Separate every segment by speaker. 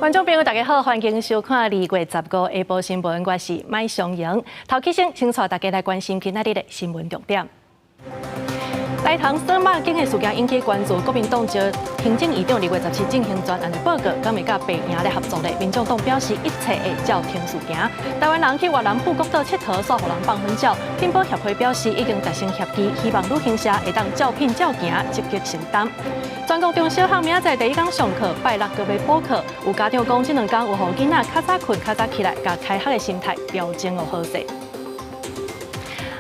Speaker 1: 觀眾朋友，大家好，歡迎收看2月15下晡新聞，我是麥松瑩。頭起先，先帶大家來關心今仔日的新聞重點。大同耍肉糭的事件引起關注，國民黨召行政院長2月17進行專案的報告，敢會佮白營咧合作咧？民眾黨表示一切會照程序行。台灣人去越南富國島𨑨迌，煞予人放粉鳥。品保協會表示已經達成協議，希望旅行社會當照品照行，積極承擔。全國中小學明仔載第一工上課，拜六閣欲補課。有家長講，這兩工有予囡仔較早睏、較早起來，共開學的心態調整予好勢。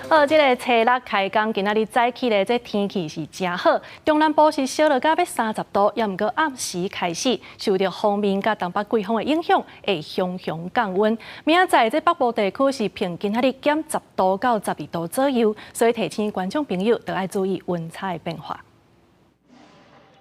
Speaker 1: 好，這个初六開工，今仔日早起咧，這天氣是誠好。中南部是燒熱到欲30度，猶毋過暗時開始受著鋒面佮東北季風的影響，會雄雄降溫。明仔載這北部地區是平均今仔日減10度到12度左右，所以提醒觀眾朋友著愛注意溫差的變化。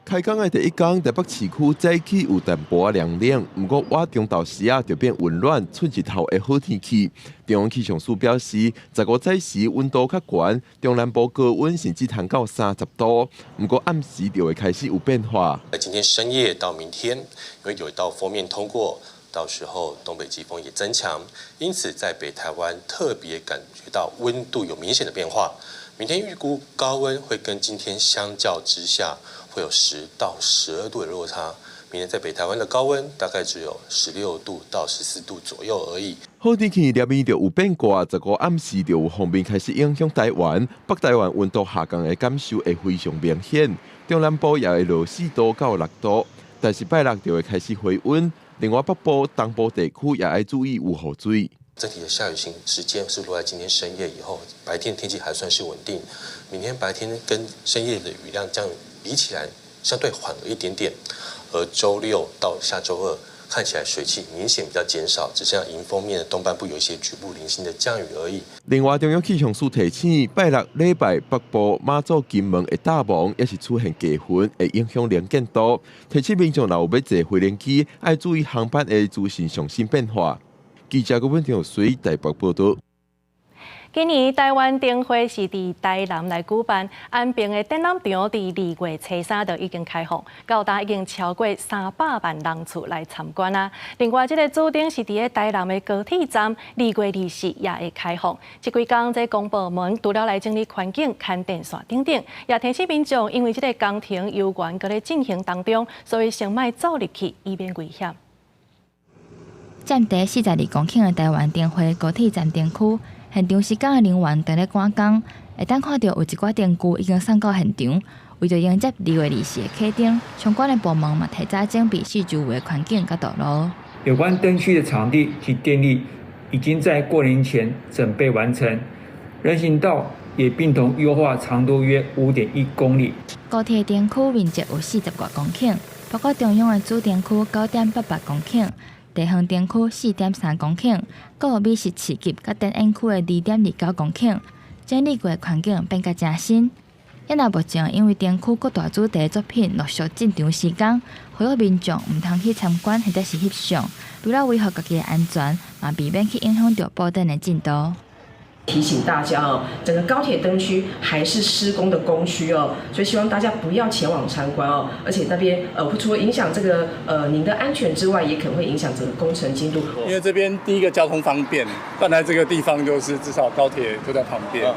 Speaker 2: 開工的第一工，台北市區早起有淡薄仔涼冷，毋過倚中晝時仔就變溫暖，出日頭的好天氣。中央氣象署表示，15早時溫度較懸，中南部高溫甚至通到30度，毋過暗時就會開始有變化。
Speaker 3: 今天深夜到明天，因為有一道鋒面通過，到時候東北季風也增強，因此在北台灣特別感覺到溫度有明顯的變化。明天預估高溫會跟今天相較之下，會有10到12度的落差。明天在北台灣的高溫大概只有16度到14度左右而已。
Speaker 2: 好天氣連面就有變卦，15暗時就有鋒面開始影響台灣，北台灣溫度下降的感受會非常明顯。中南部也會落4度到6度，但是拜六就會開始回溫。另外北部、東部地區也愛注意有雨水。
Speaker 3: 整體的下雨型時間是落在今天深夜以後，白天天氣還算是穩定。明天白天跟深夜的雨量將比起來相對緩和一點點，而週六到下週二看起來水汽明顯比較減少，只剩下迎風面的東半部有一些局部零星的降雨而已。
Speaker 2: 另外，中央氣象署提醒，拜六禮拜北部馬祖、金門會大霧，也是出現低雲，會影響能見度。提醒民眾若有欲坐飛行機，愛注意航班的資訊上新變化。記者郭文婷隨台北報道。
Speaker 1: 今年台灣燈會是佇台南來舉辦，安平的展覽場佇2月初3就已經開放，到今已經超過300萬人次來參觀啊。另外，這个主燈是佇咧台南的高鐵站，2月24也會開放。這幾工這公部門除了來整理環境、牽電線等等，也提醒民眾，因為這个工程猶原閣咧進行當中，所以先莫走入去，以免危險。
Speaker 4: 佔地42公頃的台灣燈會高鐵站燈區，現場施工的人員正咧趕工，會當看著有一寡燈具已經送到現場。為著迎接2月24的啟燈，相關的部門嘛提早整備四周圍的環境佮道路。
Speaker 5: 有關燈區的場地及電力已經在過年前準備完成，人行道也並同優化長度約5.1公里。
Speaker 4: 高鐵燈區面積有40外公頃，包括中央的主燈區9.88公頃。地方燈區4.3公頃，閣有美食市集佮展演區的2.29公頃，整理過的環境變甲誠新。猶若目前因為燈區各大主題作品陸續進場施工，呼籲民眾毋通去參觀或者是翕相，除了維護家己的安全，嘛避免去影響著布燈的進度。
Speaker 6: 提醒大家哦，整個高鐵燈區還是施工的工區哦，所以希望大家不要前往參觀哦。而且那邊除了影響這個您的安全之外，也可能會影響整個工程進度。
Speaker 7: 因為這邊第一個交通方便，搬來這個地方就是至少高鐵就在旁邊，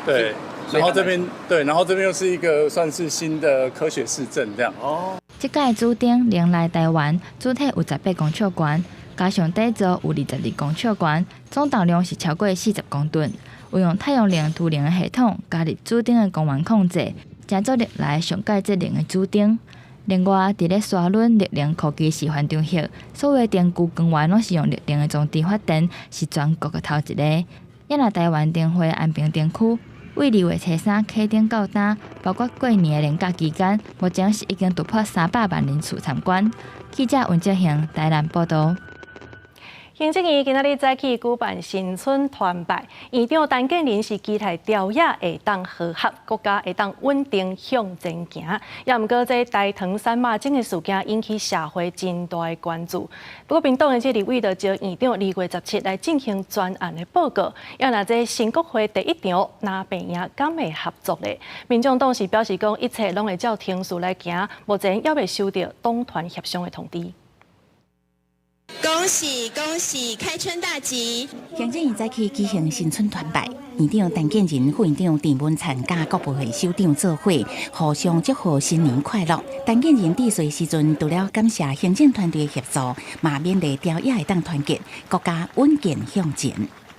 Speaker 7: 對。然後這邊對，然後這邊又是一個算是新的科學市鎮這樣。哦。
Speaker 4: 這屆主燈迎來台灣，主體有18公尺懸，加上底座有22公尺懸，總重量是超過40公噸。有用太陽能儲能的系統加入主燈的光源控制，成做歷來上蓋節能的主燈。另外，佇咧沙崙綠能科技示範場域，所有燈具光源攏是用綠能的裝置發電，是全國的頭一个。猶若台灣燈會安平燈區，為2月初3啟燈到今，包括過年的連假期間，目前是已經突破300萬人次參觀。記者溫哲興台南報導。
Speaker 1: 行政院今仔日早起舉辦新春團拜，院長陳建仁是期待朝野會當和合，國家會當穩定向前行。猶毋過，這大唐瘦肉精的事件引起社會真大的關注。國民黨的這立委就召院長2月17來進行專案的報告。猶若這新國會第一場，藍白營敢會合作咧？民眾黨是表示講，一切攏會照程序來行，目前猶未收到黨團協商的通知。
Speaker 8: 恭喜恭喜，開春大吉！
Speaker 9: 行政院早起舉行新春團拜，院長陳建仁、副院長鄭文燦佮國部會首長做伙，互相祝賀新年快樂。陳建仁致辭時陣，除了感謝行政團隊協助，嘛勉勵朝野會當團結，國家穩健向前。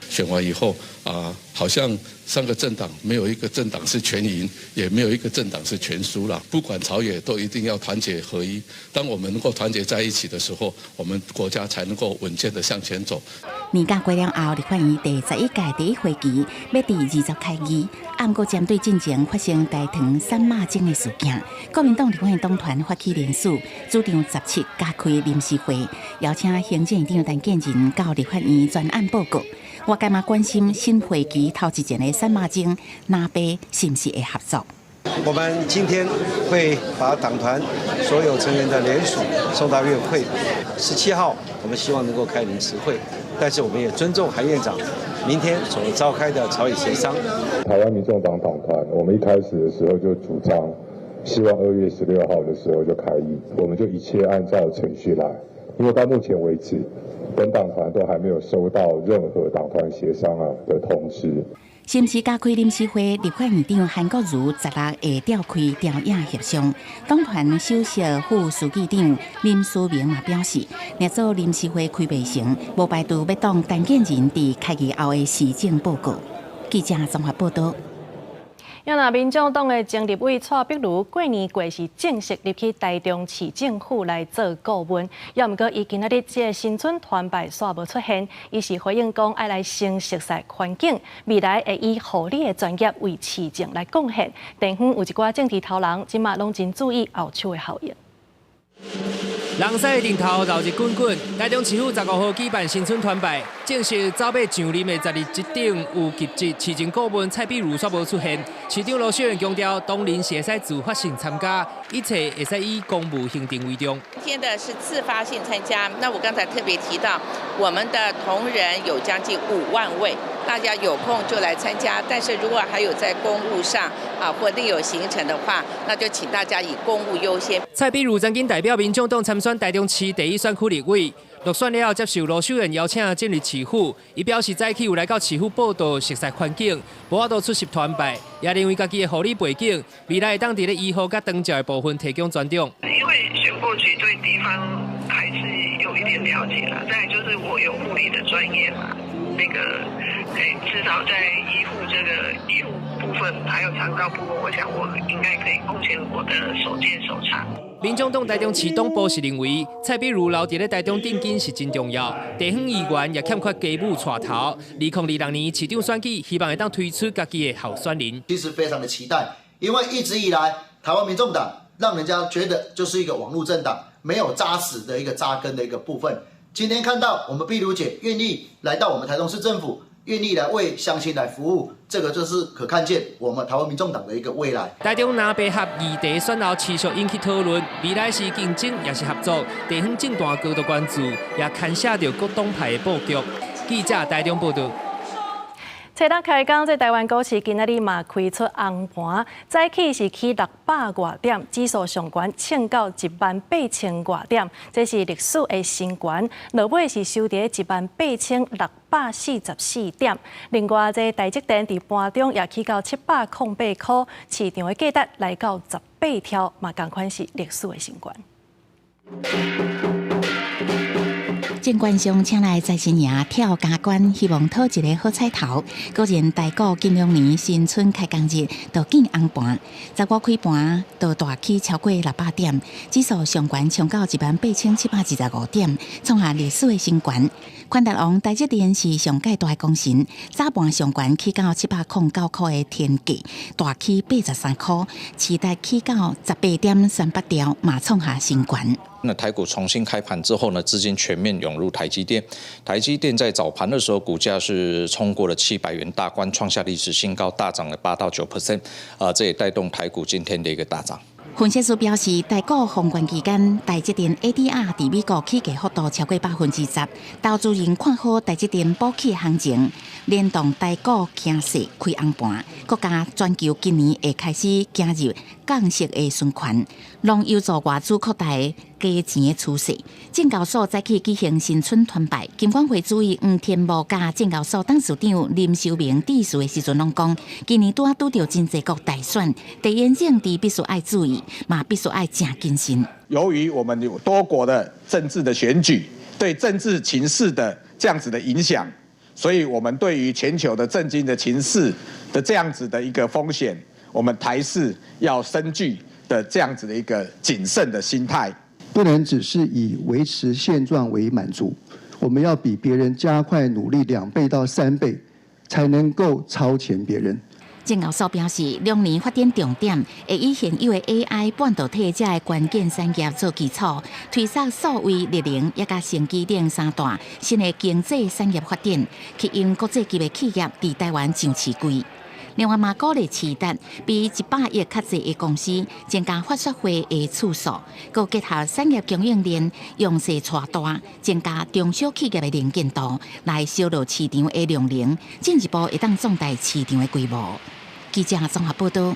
Speaker 10: 選完以後啊，好像三個政黨沒有一個政黨是全贏，也沒有一個政黨是全輸了。不管朝野，都一定要團結合一。當我們能夠團結在一起的時候，我們國家才能夠穩健的向前走。
Speaker 9: 年假過了後，立法院第11屆第一會期欲佇20開議，毋過針對進前發生大唐瘦肉精的事件，國民黨立法院黨團發起聯署，主張17加開臨時會，邀請行政院長陳建仁到立法院專案報告。外界嘛關心新會期頭一戰的瘦肉精藍白是毋是會合作？
Speaker 11: 我們今天會把黨團所有成員的聯署送到院會。17號，我們希望能夠開臨時會，但是我們也尊重韓院長明天所召開的朝野協商。
Speaker 12: 台灣民眾黨黨團，我們一開始的時候就主張，希望2月16號的時候就開議，我們就一切按照程序來，因為到目前為止，本黨團都還沒有收到任何黨團協商啊的通知。
Speaker 9: 是毋是加開臨時會？立法院長韓國瑜16會召開朝野協商。黨團首席副書記長林思明嘛表示，若做臨時會開袂成，無排除欲擋陳建仁佇開議後的施政報告。記者綜合報道。
Speaker 1: 啊若民眾黨的前立委蔡壁如過年過是正式入去台中市政府來做顧問，猶毋過伊今仔日這個新春團拜煞無出現，伊是回應講愛來先熟悉環境，未來會以護理的專業為市政來貢獻。地方有一寡政治頭人，這馬攏真注意後手的效應。
Speaker 13: 人屎頂頭熱熱滾滾，台中市府15號舉辦新春團拜，正式走馬上任的十二執董有及職市政顧問蔡壁如煞無出現，市長盧秀燕強調，當然是會使自發性參加，一切會使以公務行程為重。
Speaker 14: 今天的是自發性參加，那我剛才特別提到，我們的同仁有將近5萬位，大家有空就來參加，但是如果還有在公務上啊或另有行程的話，那就請大家以公務優先。
Speaker 13: 蔡壁如曾經代表民眾黨參選台中市第一選區立委，落選了後接受盧秀燕邀請進入市府，伊表示早起有來到市府報到熟悉環境，無法度出席團拜，也認為家己的護理背景，未來會當佇咧醫護佮長照的部分提供專長。
Speaker 15: 因為選過去對地方還是有一點了解啦，再來就是我有護理的專業嘛，那個至少在醫護這個醫護部分，還有長照部分，我想我應該可以貢獻我的所見所長。
Speaker 13: 民眾黨台中市黨部是認為，蔡壁如留佇咧台中定根是真重要，地方議員也欠缺家母帶頭。2026年市長選舉，希望會當推出家己的候選人。
Speaker 16: 其實非常的期待，因為一直以來，台灣民眾黨讓人家覺得就是一個網路政黨，沒有扎實的一個扎根的一個部分。今天看到我們壁如姐願意來到我們台中市政府，願意來為鄉親來服務，這個就是可看見我們台灣民眾黨的一個未來。
Speaker 13: 台中藍白合議題選後持續引起討論，未來是競爭抑是合作？地方政壇高度關注，也牽涉著各黨派的布局。記者台中報道。
Speaker 1: 初六開工，這台灣股市今仔日嘛開出紅盤，早起是起600外點，指數上懸衝到18,000外點，這是歷史的新高。落尾是收佇18,644點。另外，這台積電佇盤中也起到708塊，市場的價值來到18兆，嘛仝款是歷史的新高。
Speaker 9: 證券商請來財神爺跳加關，希望討一个好彩頭。果然，台股近兩年新春開工日都見紅盤，15開盤就大起超過600點，指數上懸衝到18,725點，創下歷史的新高。寬達王台積電是上蓋大功臣，早盤上懸起到709塊的天價，大起83塊，市值起到18.38兆，嘛創下新高。
Speaker 17: 那台股重新開盤之後呢，資金全面湧入台積電。台積電在早盤的時候，股價是衝過了700元大關，創下歷史新高，大漲了8到9%。啊，這也帶動台股今天的一個大漲。
Speaker 9: 分析師表示，台股封關期間，台積電 ADR 佇美國起價幅度超過10%，投資人看好台積電補起行情，連動台股強勢開紅盤。國家全球今年會開始進入降息的循環，攏有助外資擴大加錢的趨勢。證交所早起舉行新春團拜，金管會主委黃天牧佮證交所董事長林修明致辭的時陣攏講，今年拄仔拄著真濟國大選，地緣政治必須愛注意，嘛必須愛誠謹慎。
Speaker 18: 由於我們有多國的政治的選舉，對政治情勢的這樣子的影響，所以我們對於全球的政經的情勢的這樣子的一個風險，我們台市要深具的這樣子的一個謹慎的心態。
Speaker 19: 不能只是以維持現狀為滿足，我們要比別人加快努力2倍到3倍，才能夠超前別人。
Speaker 9: 證交所表示，2年發展重點會以現有的 AI 半導體這个關鍵產業做基礎，推動數位、綠能抑佮生技等三大新的經濟產業發展，吸引國際級的企業佇台灣上市櫃。另外嘛，鼓勵市值比100億較濟的公司增加法說會的次數，閣結合產業供應鏈，用勢帶大，增加中小企業的能見度，來削弱市場的量能，進一步會當壯大市場的規模。記者綜合報道。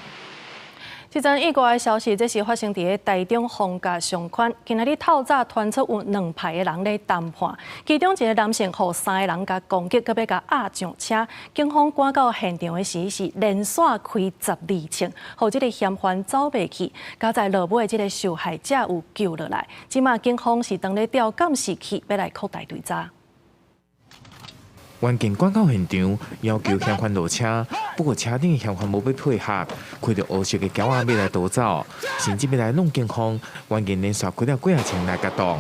Speaker 1: 這陣意外的消息，這是發生佇咧台中逢甲商圈。今仔日透早傳出有兩派的人咧談判，其中一个男性予三个人共攻擊，閣欲共壓上車。警方趕到現場的時，是連續開12槍，予這个嫌犯走袂去。佳哉落尾，這个受害者有救落來。這馬警方是當咧調監視器，欲來擴大追查。
Speaker 20: 員警趕到現場，要求嫌犯落車，不過車頂的嫌犯無欲配合，開著烏色的轎仔欲來逃走，甚至欲來弄警方。員警連續開了幾仔槍來共擋。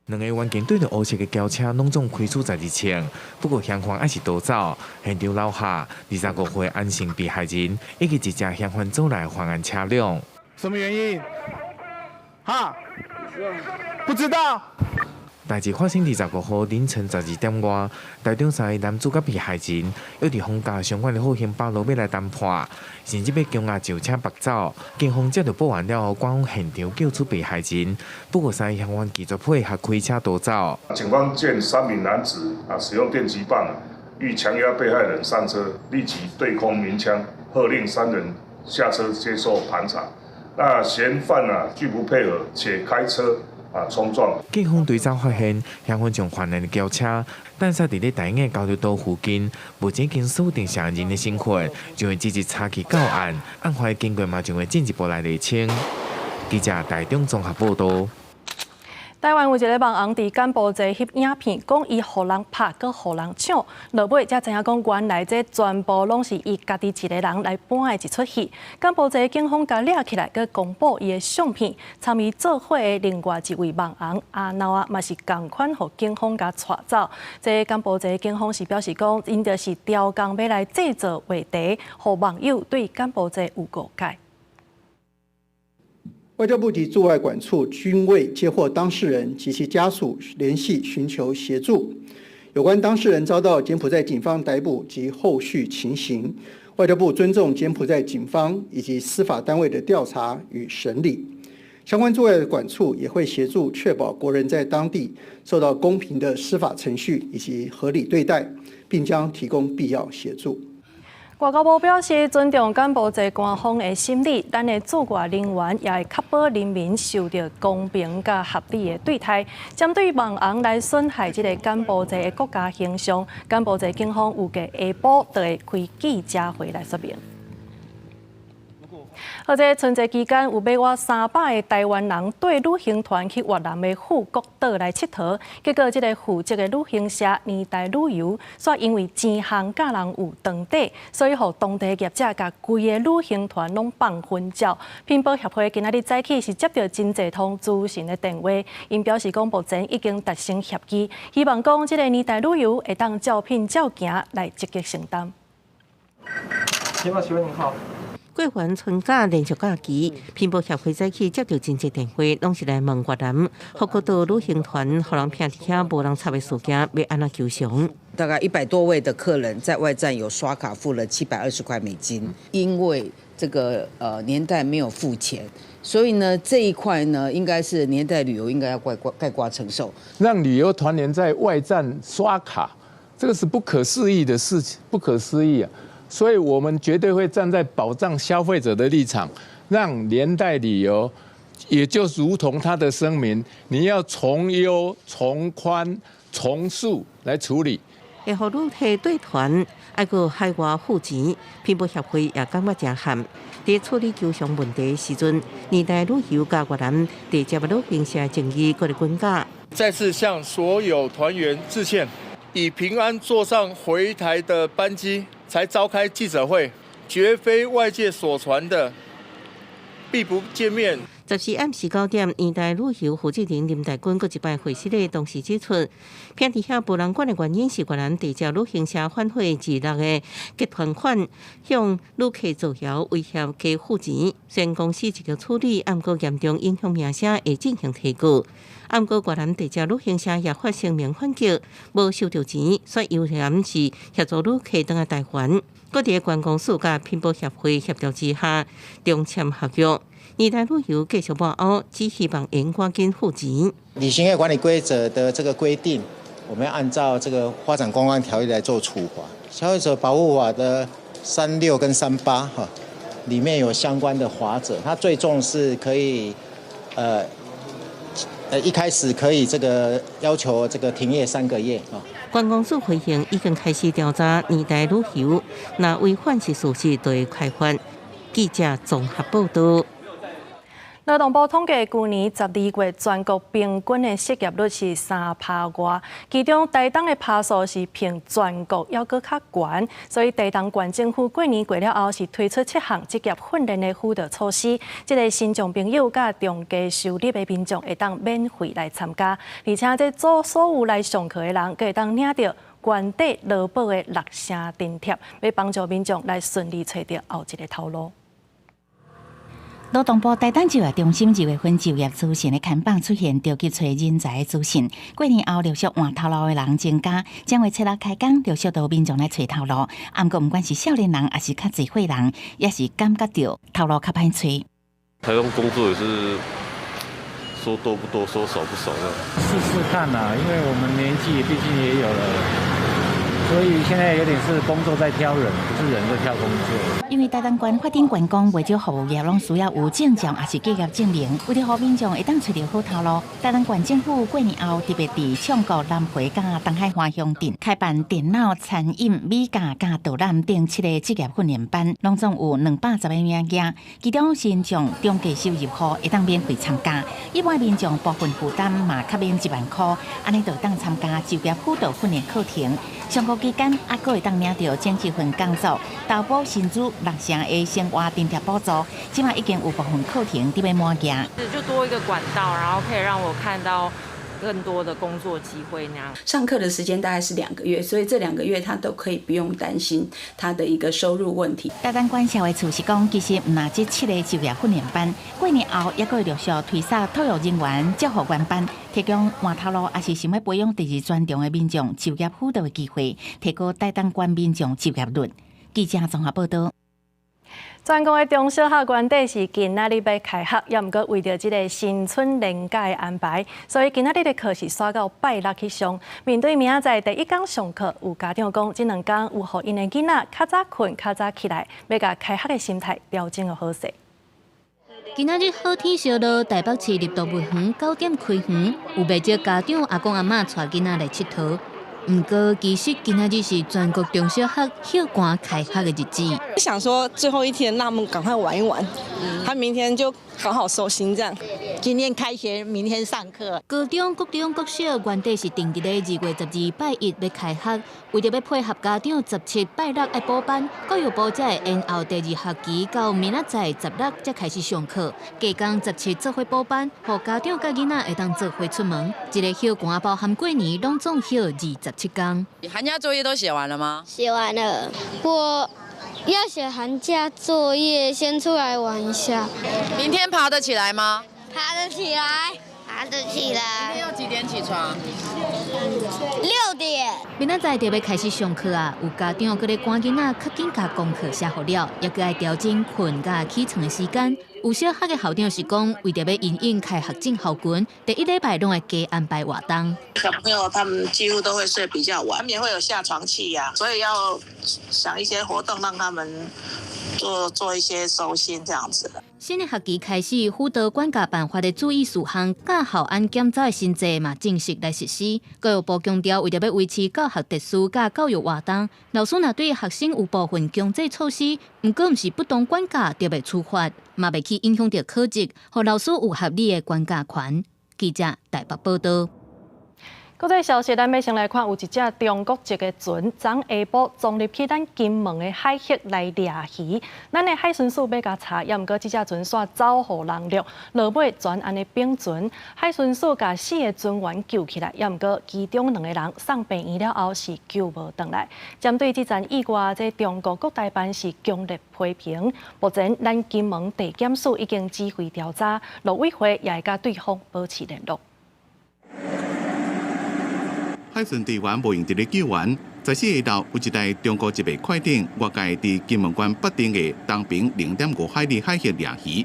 Speaker 20: 兩个員警對著烏色的轎車，攏總開出12槍，不過嫌犯還是逃走。現場留下25歲安姓被害人以及一隻嫌犯組內犯案車輛。
Speaker 21: 什麼原因？哈？不知道。
Speaker 20: 代誌發生25號凌晨12點外，台中三个男子佮被害人，約佇逢甲相關的好興百路欲來談判，甚至欲強壓上車縛走。警方接到報案了後，趕往現場救出被害人，不過三个嫌犯拒絕配合，開車逃走。
Speaker 22: 警方見三名男子使用電擊棒欲強壓被害人上車，立即對空鳴槍，喝令三人下車接受盤查。那嫌犯拒不配合，且開車衝撞。
Speaker 20: 警方追查發現，嫌犯將犯案的轎車擋煞佇咧大雅交流道附近，目前已經鎖定嫌疑人的身份，將會積極查去到案，案發經過嘛將會進一步來釐清。記者台中綜合報道。
Speaker 1: 台灣有一个網紅佇柬埔寨翕影片，講伊予人拍，閣予人搶，落尾才知影講原來這全部攏是伊家己一个人來搬的一齣戲。柬埔寨警方共掠起來，閣公布伊的相片，參伊做伙的另外一位網紅阿鬧啊，嘛是仝款予警方共帶走。這柬埔寨警方是表示講，𪜶就是調工欲來製造話題，予網友對柬埔寨有誤解。
Speaker 19: 外交部及駐外館處均未接獲當事人及其家屬聯繫尋求協助。有關當事人遭到柬埔寨警方逮捕及後續情形，外交部尊重柬埔寨警方以及司法單位的調查與審理。相關駐外館處也會協助確保國人在當地受到公平的司法程序以及合理對待，並將提供必要協助。
Speaker 1: 外交部表示尊重柬埔寨官方的審理，咱的駐外人員也會確保人民受著公平佮合理的對待。針對網紅來損害這个柬埔寨的國家形象，柬埔寨警方預計下晡就會開記者會來說明。好，這春節期間有欲倚300个台灣人綴旅行團去越南的富國島來𨑨迌，結果這个負責的旅行社年代旅遊，煞因為錢項佮人有長短，所以予當地業者共規个旅行團攏放薰鳥。拼搏協會今仔日早起是接著真濟通諮詢的電話，𪜶表示講目前已經達成協議，希望講這个年代旅遊會當照品照行來積極承擔。
Speaker 23: 請問請問您好。
Speaker 24: 過完春假連續假期，拼搏協會早起接著真濟電話，攏是來問越南富國島旅行團，予人騙佇遐無人插的事件，欲按怎求償？
Speaker 25: 大概100多位的客人在外站有刷卡付了720塊美金，因為這個年代沒有付錢，所以呢這一塊呢應該是年代旅遊應該要概括承受。
Speaker 26: 讓旅遊團員在外站刷卡，這個是不可思議的事情，不可思議啊！
Speaker 2: 所以我們絕對會站在保障消費者的立場，讓連帶旅遊，也就如同他的聲明，你要從優、從寬、從速來處理。
Speaker 24: 會予旅客對團，愛閣海外付錢，拼搏協會也感覺誠憾。佇處理求償問題時陣，年代旅遊佮越南地接旅行社爭議閣咧滾價。
Speaker 3: 再次向所有團員致歉，以平安坐上回台的班機，才召開記者會，絕非外界所傳的避不見面。
Speaker 24: 14暗時9點，年代旅遊負責人林大軍閣一擺會室內同時指出，偏佇遐無人管的原因是越南地接旅行社反悔自六个結團款向旅客造謠威脅加付錢，雖然公司積極處理，毋過嚴重影響名聲，會進行提告。毋過越南地接旅行社也發聲明反擊，無收著錢，所以優先是協助旅客轉來台灣。閣佇觀光署佮拼搏協會協調之下，重簽合約。年代旅遊繼續抹烏，只希望會趕緊付錢。
Speaker 5: 旅行業管理規則的這個規定，我們要按照這個發展觀光條例來做處罰。消費者保護法的36跟38哈，裡面有相關的罰則，它最重是可以，一開始可以這個要求這個停業3個月啊。
Speaker 24: 觀光署回應已經開始調查年代旅遊，若違反是事實，就會開罰。記者綜合報道。
Speaker 1: 勞動部統計，舊年12月全國平均的失業率是3趴外，其中台東的趴數是比全國猶閣較懸，所以台東縣政府過年過了後是推出七項職業訓練的輔導措施，這個身障朋友佮中低收入的民眾會當免費來參加，而且這組所有來上課的人，閣會當領著縣底勞保的六成津貼，欲幫助民眾來順利揣著後一个頭路。
Speaker 9: 勞動部台東就業中心2月份就業資訊的看板出現，著急揣人才的資訊。過年後陸續換頭路的人增加，正月初六開工，陸續都有民眾來揣頭路。毋過，毋管是少年人，抑是較濟歲人，也是感覺著頭路較歹揣。
Speaker 6: 台東工作也是說多不多，說少不少的。
Speaker 7: 試試看啦，因為我們年紀畢竟也有了，所以現在有點是工作在挑人，不是人在挑工作。
Speaker 9: 因為台東縣發展觀光，袂少服務業攏需要有證照，抑是結業證明。為著予民眾會當揣著好頭路，台東縣政府過年後特別佇唱國南迴佮東海岸鄉鎮開辦電腦、餐飲、美甲佮導覽等七个職業訓練班，攏總有210個名額。其中身障中低收入戶會當免費參加，一般民眾部分負擔嘛較免1萬箍，按呢就會當參加就業輔導訓練課程。上課期間，猶閣會當領著前一份工作投保薪資六成的生活津貼補助，這馬已經有部分課程佇欲滿額。
Speaker 26: 就多一個管道，然後可以讓我看到更多的工作機會那樣。
Speaker 27: 上課的時間大概是2個月，所以這兩個月他都可以不用擔心他的一個收入問題。
Speaker 9: 台東縣社會處是講，其實毋但這七個就業訓練班，過年後猶閣會陸續推設托育人員照護員班，提供換頭路抑是想欲培養第二專長的民眾就業輔導的機會，提高台東縣民眾就業率。記者綜合報道。
Speaker 1: 全國的中小學原底是今仔日欲開學，猶毋過為著這个新春連假的安排，所以今仔日的課是徙到拜六去上。面對明仔載第一工上課，有家長講，這兩工有予𪜶的囡仔較早睏、較早起來，欲共開學的心態調整予好勢。
Speaker 28: 今仔日好天相落，台北市立動物園9點開園，有袂少家長阿公阿嬤帶囡仔來𨑨迌。毋過，其實今仔日是全國中小學歇寒開學的日子。
Speaker 29: 想說最後一天，讓他們趕快玩一玩，他明天就好好收心這樣。
Speaker 30: 今天開學，明天上課。
Speaker 28: 高中、國中、國小原底是定佇咧2月12拜一欲開學，為著欲配合家長17拜六愛補班，教育部才會延後第二學期到明仔載16才開始上課。加工17做伙補班，予家長佮囡仔會當做伙出門。這个歇寒包含過年，攏總歇27工。
Speaker 31: 寒假作業都寫完了嗎？
Speaker 32: 寫完了，我要寫寒假作業，先出來玩一下。
Speaker 31: 明天爬得起來嗎？
Speaker 32: 爬得起來，爬得起來。
Speaker 31: 明天要幾點起床？
Speaker 32: 6點。
Speaker 28: 明仔載就欲開始上課啊！有家長閣咧趕囡仔，較緊共功課寫予了，猶閣愛調整睏佮起床的時間。有小學的校長是講，為著欲因應開學症候群，第一禮拜攏會加安排活動。
Speaker 4: 小朋友他們幾乎都會睡比較晚，難免會有下床氣呀，所以要想一些活動讓他們做做一些收心這樣子。
Speaker 28: 新的學期開始，輔導管教辦法的注意事項、駕校安檢查的新制嘛正式來實施。教育部強調，為著欲維持教學秩序佮教育活動，老師若對學生有部分強制措施，毋過毋是不當管教就欲處罰，嘛袂去影響著考績，予老師有合理的管教權。記者台北報導。
Speaker 1: 國際消息，咱欲先來看，有一隻中國籍的船，昨下晡撞入去咱金門的海域來掠魚。咱的海巡署欲共查，猶毋過這隻船煞走予人掠，落尾全按呢反船。海巡署共四个船員救起來，猶毋過其中兩个人送病院了後是救無轉來。針對這樁意外，這中國國台辦是強烈批評。目前，咱金門地檢署已經指揮調查，陸委會也會佮對方保持聯絡。
Speaker 8: 海巡隊員無閒佇咧救援，14下晝有一台中國籍的快艇越界佇金門縣北鎮的東爿0.5海里海域掠魚。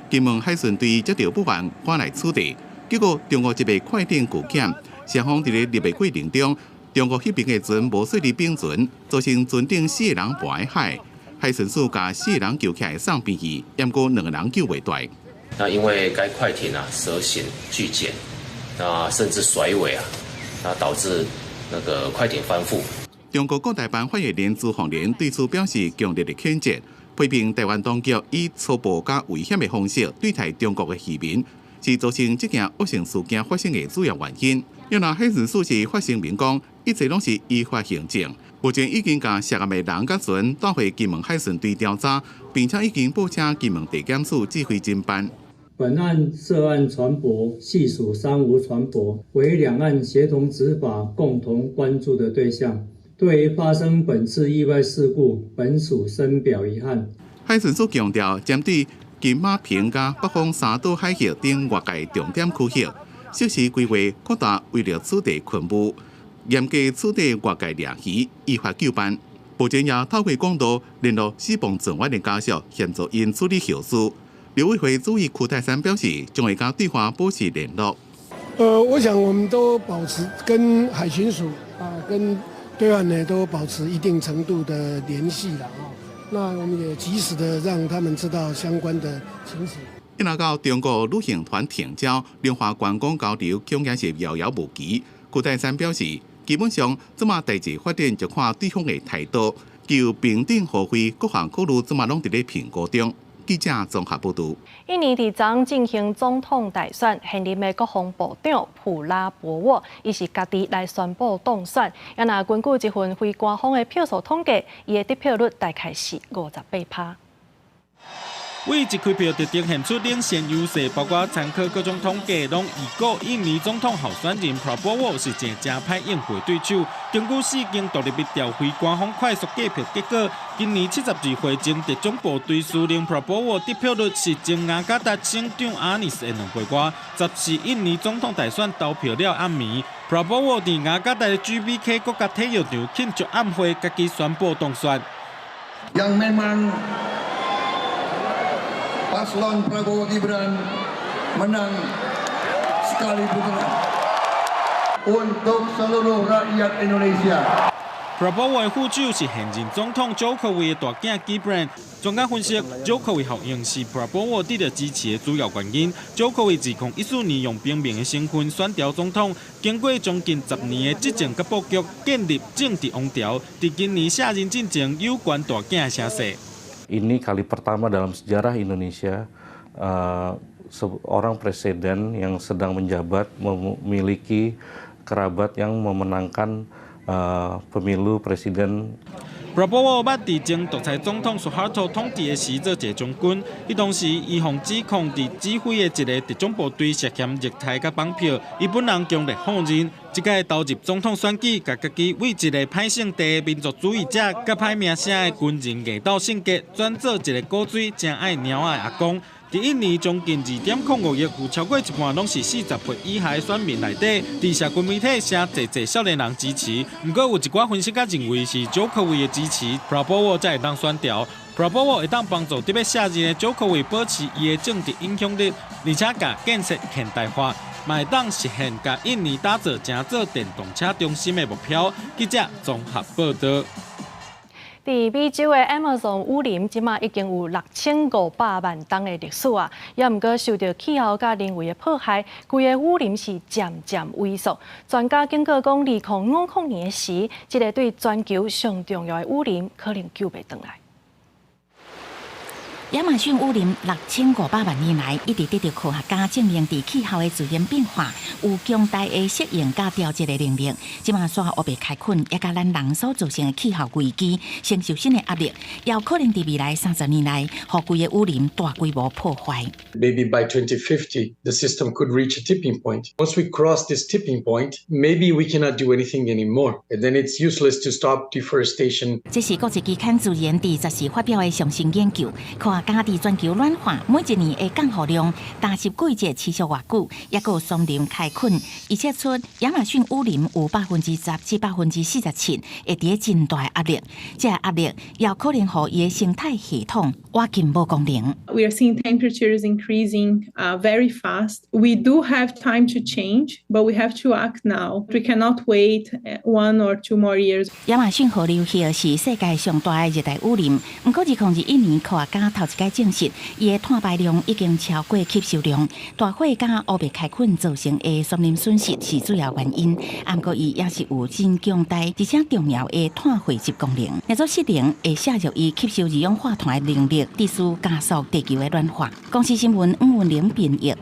Speaker 8: 金門海巡隊接著報案趕來處置，結果中國籍的快艇遇險，雙方佇咧獵的過程中，中國彼爿的船無細膩反船，造成船頂四個人跋佇海。海巡署共四個人救起來送病院，毋過兩個人救袂回來。
Speaker 10: 那因為該快艇啊蛇形巨簡，那甚至甩尾啊。那導致那個快艇翻覆。
Speaker 8: 中國國台辦發言人朱鳳蓮對此表示強烈的譴責，批評臺灣當局以粗暴佮危險的方式對待中國的漁民，是造成這件惡性事件發生的主要原因。另外，海巡署是發聲明講，一切攏是依法行政，目前已經共涉案的人佮船帶回金門海巡隊調查，並且已經報請金門地檢署指揮偵辦。
Speaker 11: 本案涉案船舶係屬三無船舶，為兩岸協同執法共同關注的對象。對於發生本次意外事故，本署深表遺憾。
Speaker 8: 海巡署強調，針對金馬坪佮北方三島海域等外界重點區域，適時規劃擴大圍繞處地勤務，嚴格處理外界掠魚，依法究辦。目前也透過管道聯絡死亡船員的家屬，協助𪜶處理後事。陸委會主委邱太三表示，將會佮對方保持聯絡。
Speaker 12: 我想我們都保持跟海巡署啊，跟對岸呢都保持一定程度的聯繫啦。啊，那我們也及時的讓他們知道相關的情形。
Speaker 8: 一若到中國旅行團停招，兩岸觀光交流恐驚是遙遙無期。邱太三表示，基本上這馬代誌發展就看對方的態度，求平等互惠，各項考慮這馬攏佇咧評估中。記者綜合報導。
Speaker 1: 印尼佇昨進行總統大選，現任的國防部長普拉博沃，伊是家己來宣布當選。啊，若根據這份非官方的票數統計，伊的得票率大概是58%。
Speaker 13: 為一開票就呈現出領先優勢，包括參考各種統計，攏預估印尼總統候選人 Prabowo 是一個誠歹應付的對手。根據四間獨立民調非官方快速計票結果，今年72歲前特種部隊司令 Prabowo 得票率是前雅加達省長阿尼斯的兩倍外。14印尼總統大選投票了暗暝，Prabowo 佇雅加達的 GBK 國家體育場慶祝暗會，家己宣布當選。
Speaker 14: Yang memang Paslon Prabowo Gibran menang sekali putaran untuk seluruh rakyat Indonesia.
Speaker 13: Prabowo 的副手是現任總統佐科維的大囝 Gibran。專家分析，佐科維效應是 Prabowo 得到支持的主要原因。佐科維2014年用平民的身份選調總統，經過將近10年的執政佮布局，建立政治王朝。佇今年卸任進前，有懸大囝的聲勢。
Speaker 6: Ini kali pertama dalam sejarah Indonesia seorang presiden yang sedang menjabat memiliki kerabat yang memenangkan pemilu presiden.
Speaker 13: Prabowo 捌佇前獨裁總統蘇哈托統治的時做一個將軍，彼當時伊予指控佇指揮的一個特種部隊涉嫌虐待佮綁票，伊本人強烈否認。這擺投入總統選舉，共家己對一個歹性地民族主義者佮歹名聲的軍人硬鬥性格，轉做一個古錐、誠愛貓仔的阿公。佇印尼將近2.05億，有超過一半攏是40歲以下的選民內底，佇社群媒體誠濟濟少年人支持。毋過有一寡分析家認為是祖科威的支持，Prabowo 才會當選著。Prabowo 會當幫助得欲卸任的祖科威保持伊的政治影響力，而且共建設現代化，嘛會當實現共印尼打造成做電動車中心的目標。記者綜合報導。
Speaker 1: 佇美洲的 Amazon 雨林，這馬已經有6500萬冬的歷史啊！也毋過受著氣候佮人為的破壞，規個雨林是漸漸萎縮。專家警告講，2050年時，這个對全球上重要的雨林可能救袂轉來。
Speaker 9: 亞馬遜雨林6500萬年來一直得著科學家證明，佇氣候的自然變化有強大的適應佮調節的能力。這馬煞烏白開墾，也佮咱人所造成的氣候危機，承受新的壓力，也有可能佇未來30年內，予規个雨林大規模破壞。
Speaker 2: Maybe by 2050, the system could reach a tipping point. Once we cross this tipping point, maybe we cannot do anything anymore, and then it's useless to stop deforestation.
Speaker 9: 這是國際期刊《自然》佇14發表的上新研究，科學家佇全球暖化每一年的降雨量、乾濕季節持續偌久，抑閣有松林開墾，預測出亞馬遜雨林有10%至47%會佇咧真大的壓力。這个壓力也可能予伊的生態系統瓦解無功能。
Speaker 3: We are seeing temperatures increasing very fast. We do have time to change, but we have to act now. We cannot wait 1 or 2 more years.
Speaker 9: 亞馬遜河流域是世界上大的熱帶雨林，毋過2021年科學家頭一擺證實，伊的碳排量已經超過吸收量，大火佮烏白開墾造成的森林損失是主要原因。毋過伊也是有真強大而且重要的碳匯集功能，若做失靈會削弱伊吸收二氧化碳的能力，持續加速地球的暖化。公視新聞黃文玲編譯。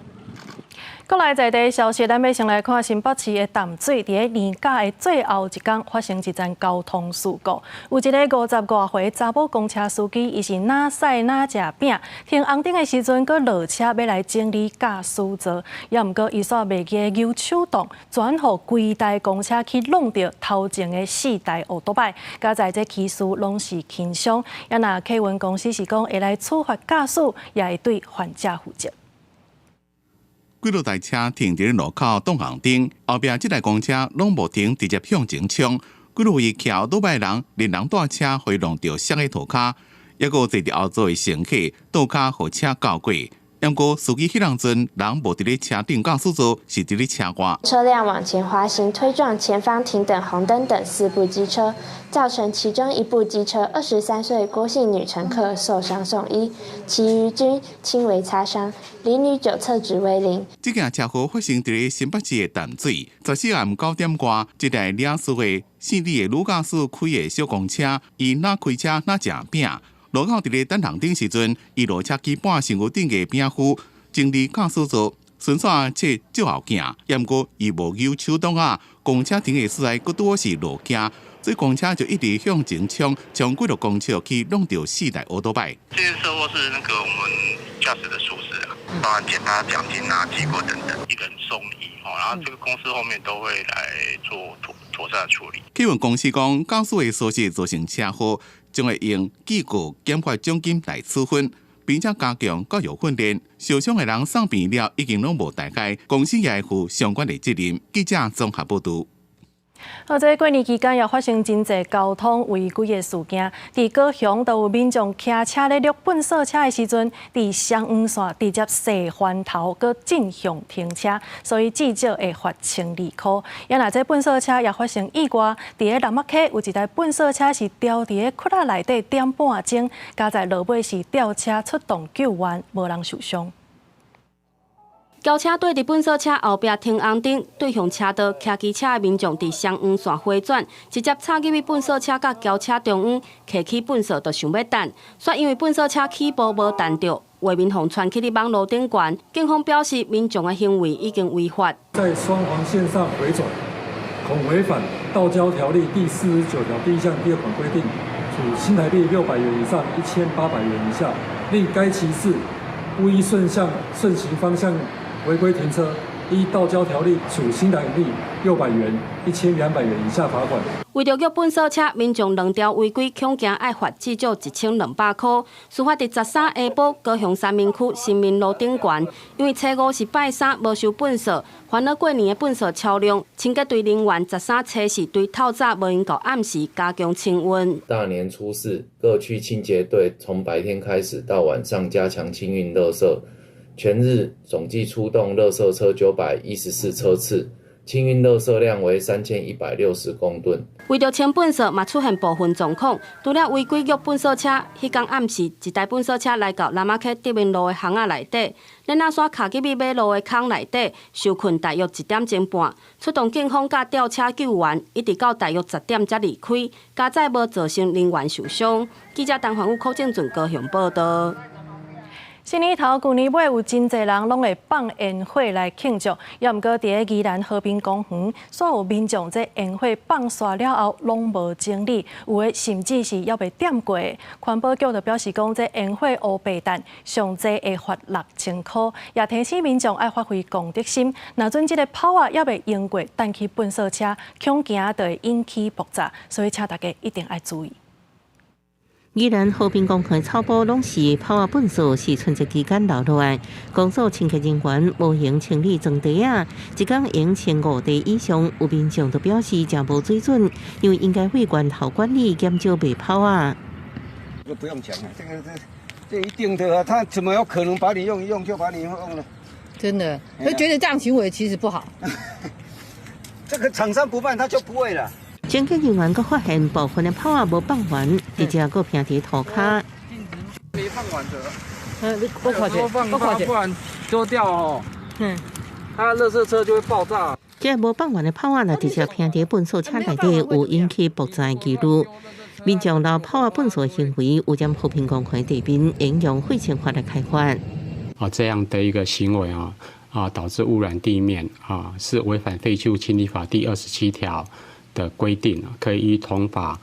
Speaker 1: 國內在地消息，咱欲先來看新北市的淡水，佇咧年假的最後一工發生一樁交通事故，有一个50外歲查某公車司機，伊是若駛若食餅，停紅燈的時陣，閣落車欲來整理駕駛座，也毋過伊煞袂記搝手擋，轉予規台公車去挵著頭前的四台歐多擺，佳哉這起事攏是輕傷，也若客運公司是講會來處罰駕駛，也會對患者負責。
Speaker 8: 幾落台車停佇咧路口擋紅燈，後壁這台公車攏無停，直接向前衝。幾落位騎歐多擺人，連人帶車予伊挵著摔佇塗跤，抑閣有坐佇後座的乘客倒跤予車轎過。毋過司機彼當陣人無佇咧車頂駕駛座，是佇咧車外。
Speaker 15: 車輛往前滑行，推撞前方停等紅燈等四部機車，造成其中一部機車23歲郭姓女乘客受傷送醫，其餘均輕微擦傷，李女酒測值為零。
Speaker 8: 這件車禍發生佇咧新北市的淡水，14暗9點外，這台領事的姓李的女駕駛開的小公車，伊若開車若食餅。路口佇咧等紅燈時陣，伊落車去搬身軀頂个餅敷，整理駕駛座，順紲切照後鏡。毋過伊無搝手擋仔，公車停的時陣，閣拄好是路徑，所以公車就一直向前衝，衝幾落公尺去挵著四台歐多擺。
Speaker 16: 這次車禍是那個我們駕駛的疏失啊，包含檢查獎金啊、記過等等，一人送醫哦，然後這個公司後面都會來做妥善處理。
Speaker 8: 客運公司講，駕駛的疏失造成車禍，將會用記過減發獎金來處分，並且加強教育訓練。受傷的人送病了，已經攏無大礙，公司也會負相關的責任。記者綜合報導。
Speaker 1: 好，這過年期間也發生真濟交通違規的事件。佇高雄都有民眾騎車咧掠糞掃車的時陣，佇雙黃線直接踅翻頭，閣進向停車，所以至少會罰1200箍。也若這糞掃車也發生意外，佇咧南澳溪有一台糞掃車是牢佇咧窟仔內底點半鐘，佳哉落尾是吊車出動救援，無人受傷。
Speaker 17: 轎車隊佇糞掃車後壁停紅燈，對向車道騎機車的民眾佇雙黃線迴轉，直接插入去糞掃車佮轎車中央，提起糞掃就想欲彈，煞因為糞掃車起步無彈著，畫面予傳去佇網路頂懸。警方表示，民眾的行為已經違法。
Speaker 18: 在雙黃線上迴轉，恐違反道交條例第49條第1項第2款規定，處新台幣600元以上1800元以下。另該騎士故意順向順行方向違規停車，依道交條例處新台幣600元1200元以下罰款。
Speaker 17: 為著虐糞掃車，民眾兩條違規，恐驚愛罰至少1200箍。事發佇13下晡，高雄三民區新民路頂懸，因為初五是拜三，無收糞掃，煩惱過年的糞掃超量，清潔隊人員13初四對透早無閒到暗時加強清運。
Speaker 5: 大年初四，各區清潔隊從白天開始到晚上加強清運垃圾，全日總計出動垃圾車914車次。清運垃圾量為3160公噸。
Speaker 17: 為著清糞掃，嘛出現部分狀況。除了違規虐糞掃車，彼工暗時一台糞掃車來到南仔溪德明路的巷仔內底，鏈仔徙卡入去馬路的空內底，受困大約1點鐘半，出動警方佮吊車救援，一直到大約10點才離開，佳哉無造成人員受傷。記者陳環宇、柯正俊高雄報道。
Speaker 1: 新年頭、舊年尾有真濟人攏會放煙火來慶祝，猶毋過佇咧宜蘭和平公園，煞有民眾這煙火放煞了後攏無整理，有的甚至是猶未點過。環保局就表示講，這煙火烏白彈上濟會罰6000箍，也提醒民眾愛發揮公德心，若準這个炮仔猶未用過，彈去糞掃車，恐驚就會引起爆炸，所以請大家一定愛注意。
Speaker 7: 宜蘭和平公園草埔攏是炮仔糞掃，是春節期間留落來。公所清潔人員無閒清理裝袋仔，一工用15袋以上。有民眾就表示誠無水準，因為應該會源頭管理，減少賣炮仔。
Speaker 19: 這個不用講了，這個這一定的啊，他怎麼有可能把你用一用就把你用了？
Speaker 20: 真的，就覺得這樣行為其實不好。
Speaker 19: 這個廠商不辦，他就不會了。
Speaker 7: 清潔人員閣發現部分的炮仔無放完，直接閣拚佇塗跤。
Speaker 21: 沒放完的，
Speaker 20: 嗯，我看者，
Speaker 21: 我看者，不然丟掉哦。它垃圾車就會爆炸。
Speaker 7: 這無放完的炮仔，若直接拚佇糞掃車內底，有引起爆炸的疑慮。民眾留炮仔糞掃行為，有踮和平公園地面應用廢清法來開罰。
Speaker 22: 啊，這樣的一個行為啊，導致污染地面啊，是違反廢棄物清理法第27條的規定，可以依同法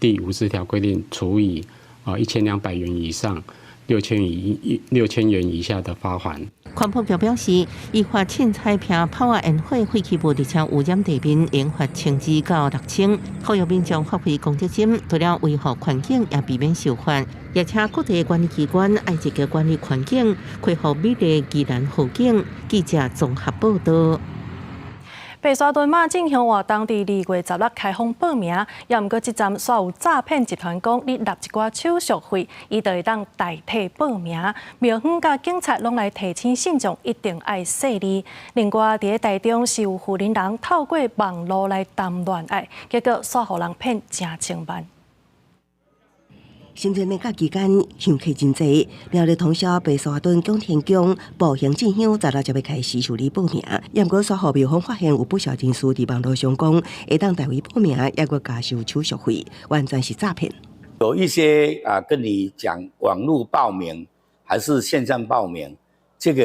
Speaker 22: 第50條規定處以1200元以上6000元以下的罰鍰。
Speaker 7: 環保局表示，依法凊彩拚炮仔煙火廢棄物，而且污染地面，應罰1000至到6000。呼籲民眾發揮公德心，除了維護環境，也避免受罰。也請各地管理機關愛積極管理環境，恢復美麗宜蘭好景。記者綜合報道。
Speaker 1: 白沙屯媽進香活動佇2月16開放報名，猶毋過這站煞有詐騙集團講，你納一寡手續費，伊就會當代替報名。廟方佮警察攏來提醒信眾一定愛細膩。另外，佇咧台中是有婦人人透過網路來談戀愛，結果煞予人騙成千萬。
Speaker 23: 新春連假期間，香客真濟。苗栗通霄白沙屯拱天宮步行進香，16就欲開始受理報名。猶毋過，煞予廟方發現有不少人士佇網路上講，會當代為報名，猶閣加收手續費，完全是詐騙。
Speaker 24: 有一些啊，跟你講網路報名還是線上報名，這個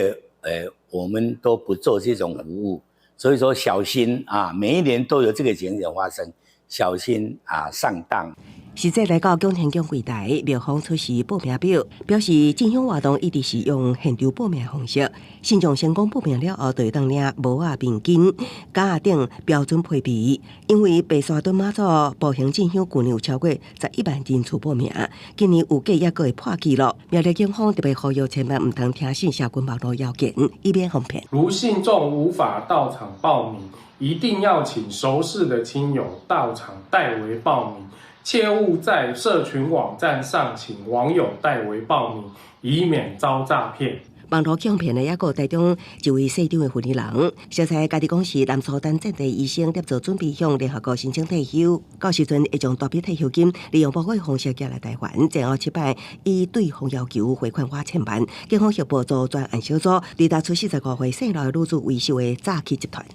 Speaker 24: 我們都不做這種服務，所以說小心啊，每一年都有這個情形發生，小心啊上當。
Speaker 23: 實際來到拱天宮櫃台，廟方出示報名表，表示進香活動一直是用現場報名方式。信眾成功報名了後，就會當領帽仔、面巾、夾仔等標準配備。因為白沙屯媽祖步行進香，舊年有超過11萬人次報名，今年預計抑閣會破紀錄。苗栗警方特別呼籲千萬毋通聽信社群網路謠言，以免予騙。
Speaker 13: 如信眾無法到場報名，一定要請熟識的親友到場代為報名。切勿在社群網站上請網友代為報名，以免遭詐騙。
Speaker 23: 網路詐騙的抑閣台中一位姓張的婦人，熟似家己講是南蘇丹戰地醫生，在做準備向聯合國申請退休，到時陣會將大筆退休金利用報稅方式寄來台灣，前後七擺以對方要求匯款逾千萬，警方協報組專案小組，追查出45歲姓劉的女子為首的詐欺集團，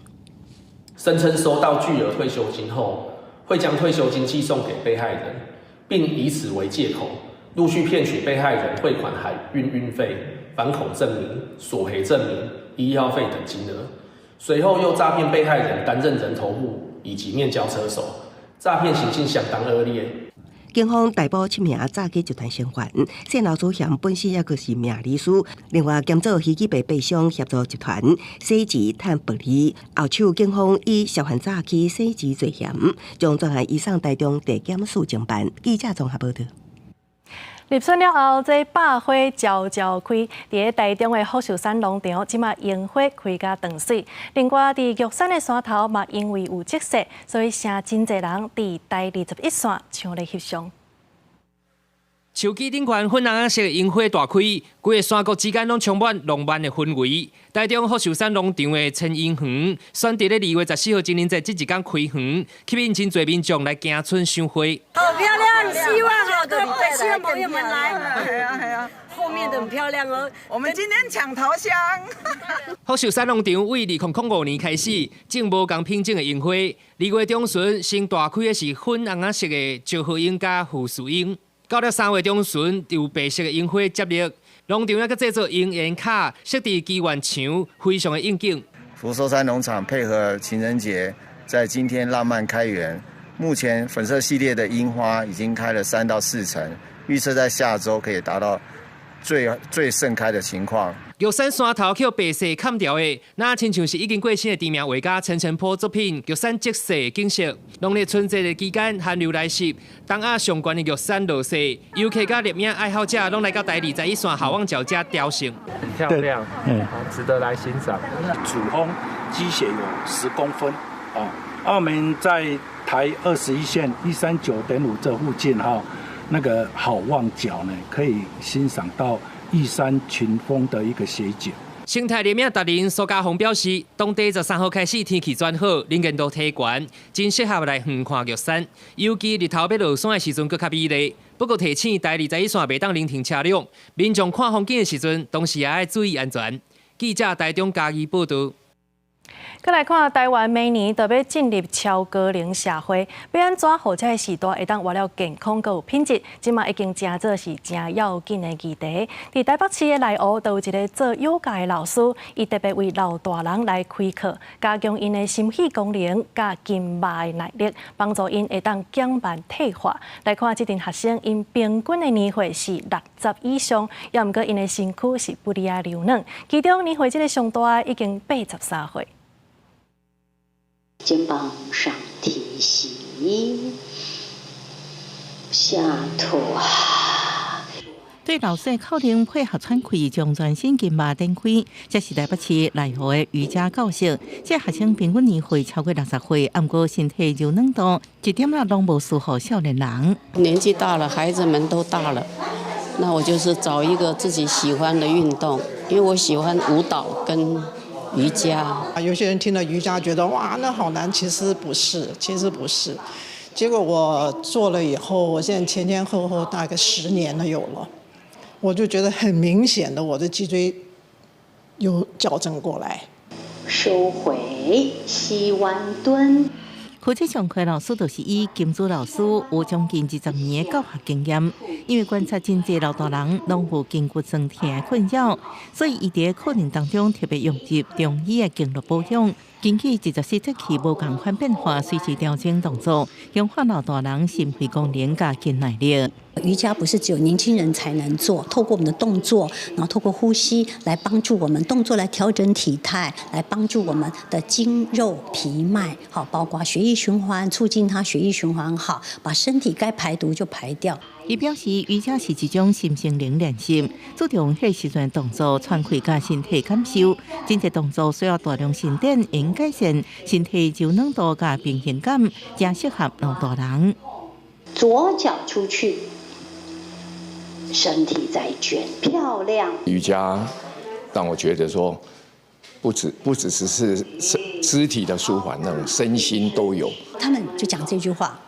Speaker 25: 聲稱收到巨額退休金後，會將退休金寄送給被害人，並以此為借口，陸續騙取被害人匯款海運運費、反恐證明、索賠證明、醫藥費等金額。隨後又詐騙被害人擔任人頭戶以及面交車手，詐騙行徑相當惡劣。
Speaker 23: 警方逮捕七名詐欺集團成員，謝老祖嫌本身抑閣是命理師，另外兼做虛擬幣幣商協助集團洗錢趁暴利。後手警方以涉犯詐欺洗錢罪嫌，將專案移送台中地檢署偵辦。記者綜合報道。
Speaker 1: 立春了後，這百花悄悄開，佇咧台中的福壽山農場，這馬櫻花開甲當媠。另外，佇玉山的山頭嘛，因為有積雪，所以誠真濟人佇台21線搶咧翕相。
Speaker 4: 樹枝頂懸粉紅色櫻花大開，規个山谷之間攏充滿浪漫的氛圍。台中福壽山農場的千櫻園，選佇咧2月14號情人節這一工開園，吸引真濟民眾來行春賞花。
Speaker 10: 好漂亮，希望哦，對對，希望朋友們來。
Speaker 11: 係啊係啊，
Speaker 10: 後面的很漂亮哦。
Speaker 11: 我們今天搶頭香。
Speaker 4: 福壽山農場為2005年開始種無仝品種的櫻花，2月中旬先大開的是粉紅色的石斛櫻佮富士櫻。到了3月中旬，有白色的櫻花接力，農場猶閣製作櫻園卡，設置祈願牆，非常的應景。
Speaker 12: 福壽山農場配合情人節，在今天浪漫開園。目前粉色系列的櫻花已經開了3到4成，預測在下週可以達到最最盛開的情況。
Speaker 4: 玉山山頭予白雪崁著的，若親像是已經過身的知名畫家陳澄波作品《玉山積雪》景色。農曆春節的期間，寒流來襲，東亞上懸的玉山落雪，遊客佮攝影愛好者攏來到台21線好望角遮朝聖。
Speaker 14: 很漂亮，值得來欣賞。
Speaker 26: 主峰積雪有10公分，哦，我們在台21線139.5這附近哈，那個好望角呢，可以欣賞到玉山群峰的一個雪景。
Speaker 4: 生態攝影達人蘇家宏表示，當地13號開始天氣轉好，能見度提懸，真適合來遠看玉山。尤其日頭欲落山的時陣，閣較美麗。不過提醒台21線袂當臨停車輛，民眾看風景的時陣，同時也愛注意安全。記者台中嘉義報道。
Speaker 1: 閣來看台灣明年就欲進入超高齡社會，欲按怎予這个世代會當活了健康閣有品質，這馬已經成做是誠要緊的議題。佇台北市的內湖，就有一个做瑜伽的老師，伊特別為老大人來開課，加強𪜶的心肺功能佮筋肉的耐力，幫助𪜶會當減慢退化。來看這陣學生，𪜶平均的年歲是60以上，猶毋過𪜶的身軀是不離仔柔軟。其中年歲這个上大的已經83歲。
Speaker 27: 肩膀上提吸，下吐。
Speaker 7: 對老師口令配合喘氣，將全身筋肉展開。這是台北市內湖的瑜伽教室。這學生平均年歲超過60歲，毋過身體柔軟度一點仔攏無輸予少年人。
Speaker 28: 年紀大了，孩子們都大了，那我就是找一個自己喜歡的運動，因為我喜歡舞蹈跟瑜伽。
Speaker 29: 啊，有些人聽了瑜伽覺得哇，那好難，其實不是，其實不是。結果我做了以後，我現在前前後後大概10年了有了，我就覺得很明顯的，我的脊椎有矯正過來。
Speaker 27: 收回膝彎蹲。
Speaker 7: 負責上課老師就是以金珠老師，有將近20年的教學經驗。因為觀察真濟老大人攏有筋骨酸痛的困擾，所以伊佇課程當中特別融入中醫的經絡保養，根據24節氣無仝款變化，隨時調整動作，強化老大人心肺功能佮筋耐力。
Speaker 27: 瑜伽不是只有年輕人才能做，透過我們的動作，然後透過呼吸來幫助我們動作來調整體態，來幫助我們的筋肉皮脈，好，包括血液循環，促進它血液循環好，把身體該排毒就排掉。
Speaker 7: 伊表示，瑜伽是一種心身靈練習，注重彼時陣動作喘氣佮身體感受。真濟動作需要大量伸展，會改善身體柔軟度佮平衡感，誠適合老大人。
Speaker 27: 左腳出去，身體在捲，漂亮。
Speaker 30: 瑜伽讓我覺得說，不只是身肢體的舒緩，那種身心都有。
Speaker 27: 他們就講這句話，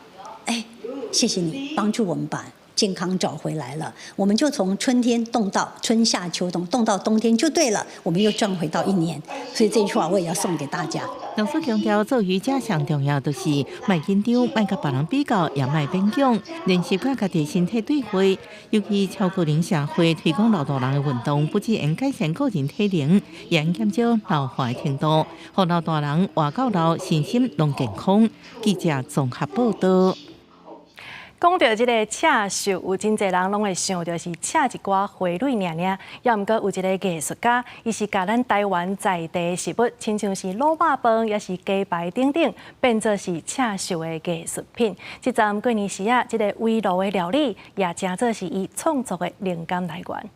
Speaker 27: 哎，謝謝你幫助我們把健康找回來了。我們就從春天動到春夏秋冬，動到冬天就對了，我們又賺回到一年。所以這句話我也要送給大家。
Speaker 7: 老師強調，做瑜伽上重要就是莫緊張，莫佮別人比較，也莫勉強，練習佮家己身體對話。尤其超高齡社會推廣老大人的運動，不只會改善個人體能，也會減少老化的程度，予老大人活到老，身心攏健康。記者綜合報道。
Speaker 1: 講著這个刺繡，有真濟人攏會想著是刺一寡花蕊爾爾，猶毋過有一个藝術家，伊是共咱台灣在地食物，親像是滷肉飯，抑是雞排等等，變做是刺繡的藝術品。這陣過年時啊，這个圍爐的料理也成做是伊創作的靈感來源。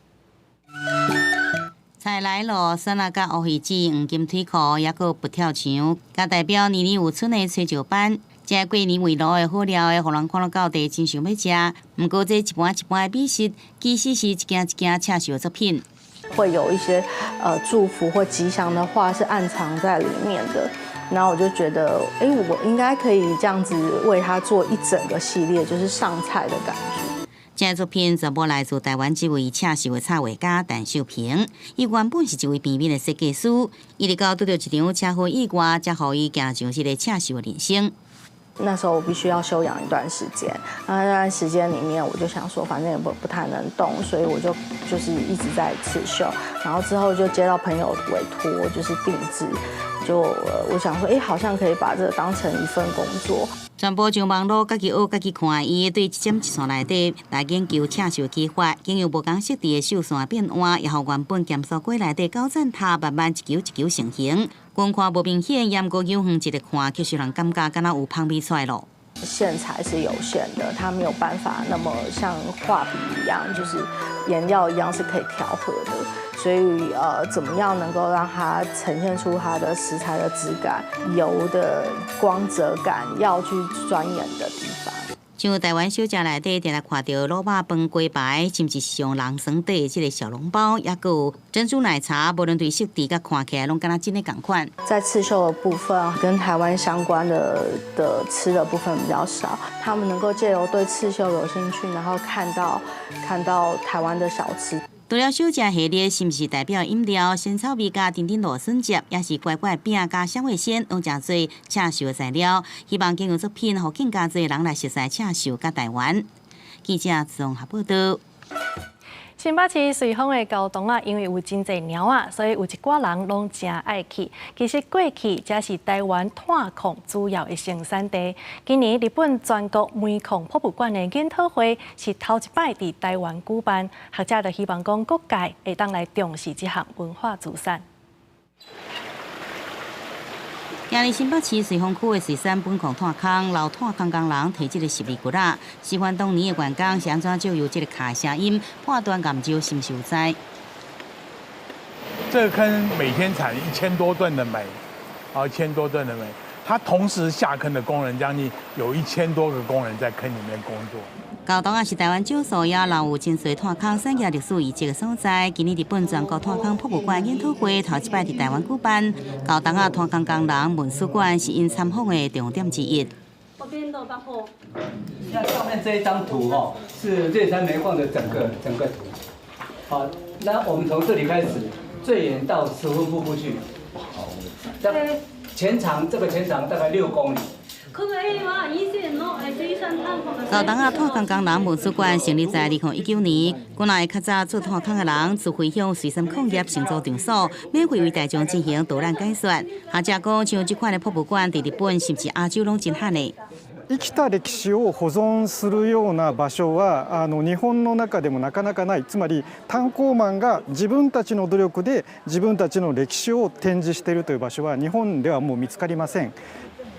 Speaker 7: 菜來囉，蒜仔佮烏魚子、黃金腿褲，抑閣佛跳牆，佮代表年年有春的炊石板。這過年圍爐的好料的，予人看了到底真想欲食。毋過這一盤一盤的美食，其實是一件一件刺繡的作品。
Speaker 2: 會有一些祝福或吉祥的話是暗藏在裡面的。然後我就覺得，欸，我應該可以這樣子為他做一整個系列，就是上菜的感覺。
Speaker 7: 這作品全部來自台灣這位刺繡的插畫家陳秀平。伊原本是一位平面的設計師，一直到拄著一場車禍意外，才予伊行上這个刺繡的人生。
Speaker 2: 那時候我必須要休養一段時間，那那段時間裡面我就想說，反正也不太能動，所以我就是一直在刺繡。然後之後就接到朋友委託，就是定製，就我想說，欸，好像可以把這個當成一份工作。
Speaker 7: 全部將網路家己學、家己看，伊對一針一線內底來研究刺繡技法，經由無仝設置的繡線變換，也予原本鹹酥雞內底九層塔慢慢一球一球成型。觀看無明顯，猶毋過遠遠一个看，卻是予人感覺敢若有香味出來囉。
Speaker 2: 線材是有限的，它沒有辦法那麼像畫筆一樣，就是顏料一樣是可以調和的。所以怎麼樣能夠讓它呈現出它的食材的質感、油的光澤感，要去鑽研的地方。
Speaker 7: 像台灣小食內底，定定看著滷肉飯、雞排，甚至是上人床底的這个小籠包，抑閣有珍珠奶茶，無論對設計佮看起來，攏敢若真的仝款。
Speaker 2: 在刺繡的部分，跟台灣相關的吃的部分比較少，他們能夠借由對刺繡有興趣，然後看到台灣的小吃。
Speaker 7: 除了小食系列，是毋是代表飲料、仙草味佮甜甜蘆筍汁，抑是乖乖餅佮雙味鮮，攏誠濟刺繡的材料。希望經由作品，予更加濟人來熟悉刺繡佮台灣。記者綜合報道。
Speaker 1: 新北市瑞芳的高洞啊，因為有真濟貓仔，所以有一寡人攏誠愛去。其實過去這是台灣炭礦主要的生產地。今年日本全國煤礦博物館的研討會是頭一擺佇台灣舉辦，學者就希望講各界會當來重視這項文化資產。
Speaker 7: 今年新北市瑞芳區的瑞山本礦炭坑，老炭坑工人提這个十字骨仔，示範當年的員工是按怎藉由這个卡聲音判斷岩石是毋是有災。
Speaker 3: 這个坑每天產1000多噸的煤，啊，一千多噸的煤，它同時下坑的工人將近有1000多個工人在坑裡面工作。
Speaker 7: 高洞也是台灣少數猶留有真濟炭坑產業歷史遺跡的所在。今年日本全國炭坑博物館研討會頭一擺佇台灣舉辦，高洞仔炭坑工人文史館是𪜶參訪的重點之一。
Speaker 19: 那上面這一張圖哦，是瑞山煤礦的整個圖。好，那我們從這裡開始，最遠到十分瀑布去。好，這全長這個全長大概6公里。
Speaker 7: 高洞仔炭坑工人文史館成立在2019年，國內較早做炭坑的人自回鄉瑞山礦業成做場所，免費為大眾進行導覽解說。學者講，像這款的博物館，佇日本甚至亞洲攏真罕的。
Speaker 5: 生きた歴史を保存するような場所は日本の中でもなかなかない。つまり炭鉱マンが自分たちの努力で自分たちの歴史を展示しているという場所は日本ではもう見つかりません。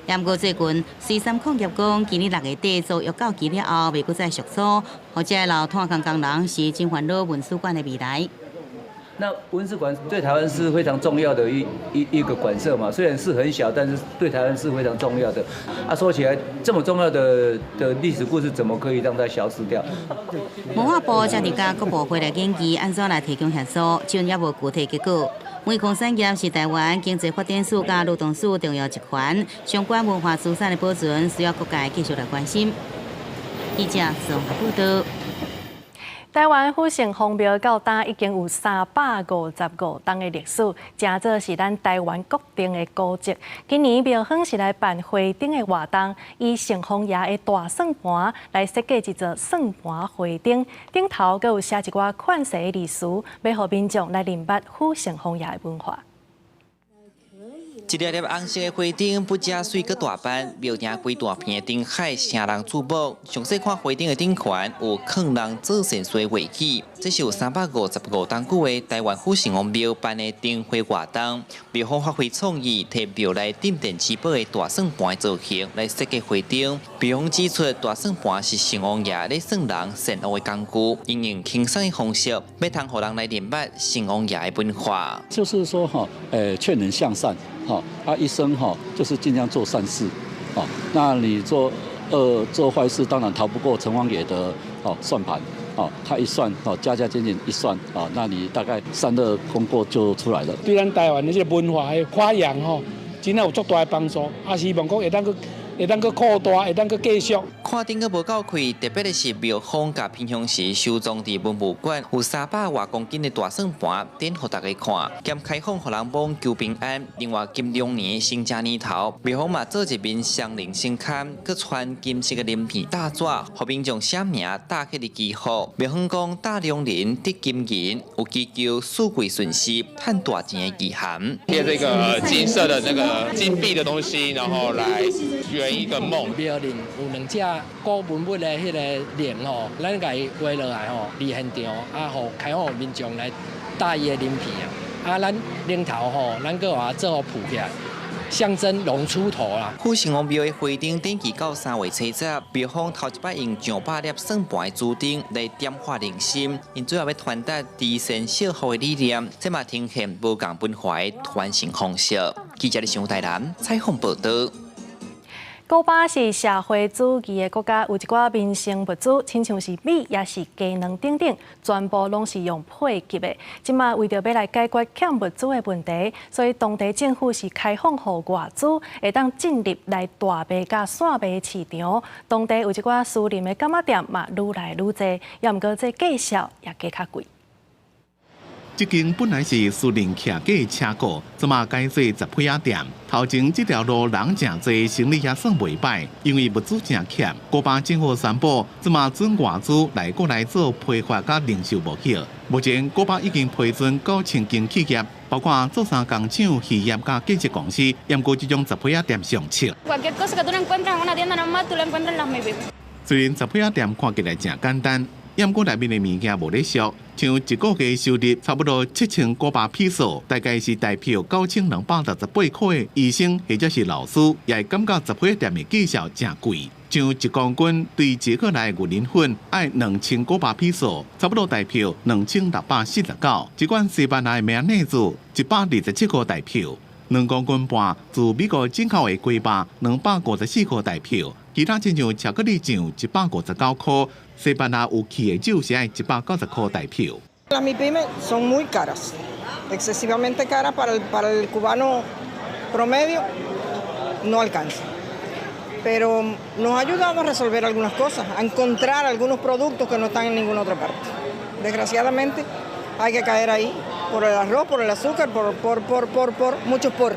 Speaker 7: 毋過最近，瑞山礦業講，今年6月底租約到期了後，袂閣再續租，予這老炭坑工人是真煩惱文史館的未來。
Speaker 6: 那文史館對台灣是非常重要的一個館舍嘛，雖然是很小，但是對台灣是非常重要的。啊，說起來這麼重要的歷史故事，怎麼可以讓它消失掉？
Speaker 7: 文化部正佇佮各部會來研究，按怎來提供協助，這猶無具體結果。煤礦產業是台灣經濟發展史佮勞動史重要一環，相關文化資產的保存需要各界繼續來關心。記者綜合報道。
Speaker 1: 台灣府城隍廟到今已經有355冬的歷史，誠做是咱台灣國定的古蹟。今年廟方是來辦花燈的活動，以城隍爺的大算盤來設計一座算盤花燈，頂頭閣有寫一寡勸世的字詞，欲予民眾來認捌府城隍爺的文化。
Speaker 8: 一粒粒紅色的花燈不只媠閣大班，廟埕規大片的燈海，惹人注目。詳細看花燈的頂懸有勸人做善事的畫起，這是有355冬久的台灣府城隍廟辦的燈會活動。廟方發揮創意，提廟內鎮店之寶的大算盤造型來設計花燈。廟方指出，大算盤是城隍爺咧算人善惡的工具，應用輕鬆的方式，欲通予人來認捌城隍爺的文化。
Speaker 9: 就是說，哈，勸人向善。好，他一生哈就是盡量做善事，哦，那你做惡做壞事，當然逃不過城隍爺的哦算盤，哦，他一算哦加加減減一算，啊，那你大概善惡功過就出來了。
Speaker 15: 對咱台灣的這個文化的發揚吼，真正有足大的幫助，啊，希望講會當閣會當閣擴大，會當閣繼續。
Speaker 8: 看燈閣無夠氣，特別的是廟方佮平常時收藏佇文物館有300外公斤的大算盤，展予大家看，兼開放予人摸求平安。另外，金龍年新正年頭，廟方嘛做一面雙龍神龕，閣穿金色的鱗片大紙，予民眾寫名打彼個祈福。廟方講打龍鱗得金銀，有祈求四季順時、賺大錢的意涵。
Speaker 16: 貼這個金色的那個金幣的東西，然後來圓一個夢。
Speaker 17: 廟裡有兩隻古文物的彼个龍吼，咱共伊畫落來吼，佇現場啊，予開放民眾來打伊的鱗片啊，啊，咱龍頭吼，咱閣予它做予浮起來，象徵龍出頭啦。
Speaker 8: 府城隍廟的花燈展期到3月初10，廟方頭一擺用上百粒算盤的主燈來點化人心，𪜶主要欲傳達慈善惜福的理念，這嘛呈現無仝文化的傳承方式。記者的上台南採訪報導。
Speaker 1: 古巴是社會主義的國家，有一寡民生物資，親像是米，抑是雞卵等等，全部攏是用配給的。這馬為著欲來解決欠物資的問題，所以當地政府是開放予外資會當進入來大賣佮散賣市場。當地有一寡私人的柑仔店嘛，愈來愈濟，也毋過這價數也加較貴。
Speaker 18: 這間本來是私人徛家車庫，這馬改做雜批仔店。頭前這條路人誠濟，生意也算袂䆀，因為物資誠欠。古巴政府宣布，這馬准外資來國內做批發佮零售貿易。目前，古巴已經批准9000間企業，包括做衫工廠、漁業佮建設公司，毋過這種雜批仔店上策。雖然雜批仔店看起來誠簡單，毋過內面的物件無咧俗，像一個月收入差不多7000古巴披索，大概是台票9268塊的醫生或者是老師，也會感覺雜批店的價數誠貴。像1公斤對捷克來的牛奶粉，愛2000古巴披索，差不多台票2649。一罐西班牙的馬奶子，127塊台票。2公斤半自美國進口的雞肉，254塊台票。其他親像巧克力醬159塊，西班牙有氣的酒是愛190塊台票。
Speaker 11: Las mipymes son muy caras, excesivamente caras para el cubano promedio, no alcanza. Pero nos ha ayudado a resolver algunas cosas, a encontrar algunos productos que no están en ninguna otra parte. Desgraciadamente hay que caer ahí por el arroz, por el azúcar, por, por, por, por, por, muchos por.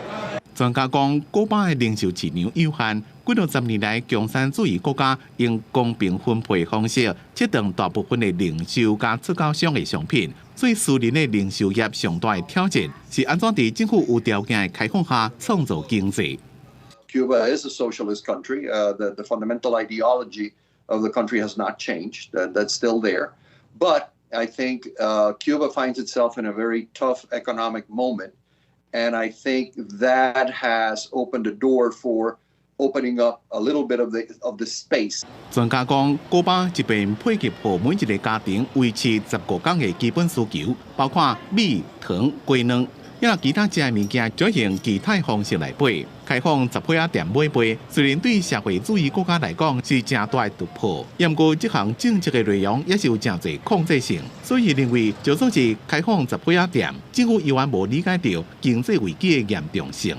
Speaker 18: 專家講，古巴的零售市場有限，幾若十年來，共產主義國家用公平分配方式切斷大部分的零售佮出口商的商品，所以私人的零售業上大的挑戰是按怎佇政府有條件的開放下創造經濟。
Speaker 20: Cuba is a socialist country. The fundamental ideology of the country has not changed. That's still there. But I think Cuba finds itself in a very tough economic moment. And I think that has opened the door for opening up a little bit of the space.
Speaker 18: 專家講，古巴一邊配給予每一個家庭維持15天的基本需求，包括米、糖、雞卵，抑其他食的物件，就用其他方式來買。開放雜批仔店買賣，雖然對社會主義國家來講是誠大的突破，毋過這項政策的內容也是有誠濟控制性，所以認為就算是開放雜批仔店，政府猶原無理解著經濟危機的嚴重性。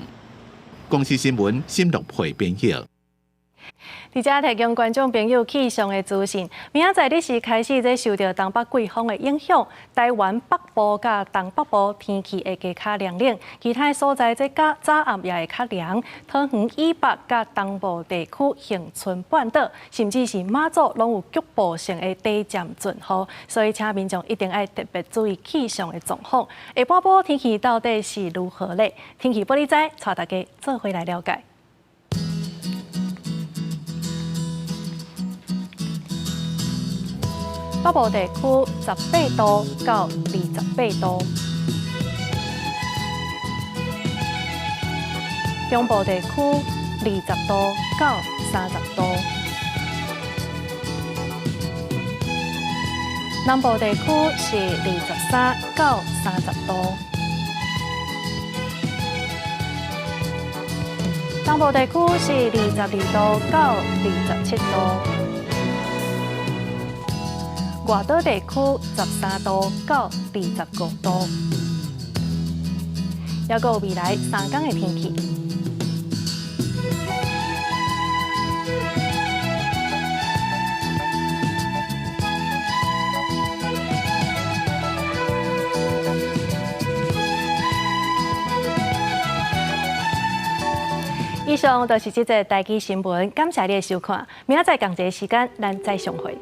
Speaker 18: 公視新聞，新樂佩編譯。
Speaker 1: 佇遮提供觀眾朋友氣象的資訊，明仔載日時開始，這受著東北季風的影響，台灣北部佮東北部天氣會加較涼冷，其他所在這較早暗也會較涼。桃園以北佮東部地區、恆春半島，甚至是馬祖，攏有局部性的短暫陣雨，所以請民眾一定愛特別注意氣象的狀況。下半晡天氣到底是如何咧？天氣報你知，帶大家做伙來了解。北部地區18度到28度，中部地區20度到30度，南部地區是23到30度，東部地區是22度到27度。外島地區13度到25度，猶閣有未來3工的天氣。以上就是這節台語新聞，感謝你的收看，明仔載仝一个時間，咱再相會。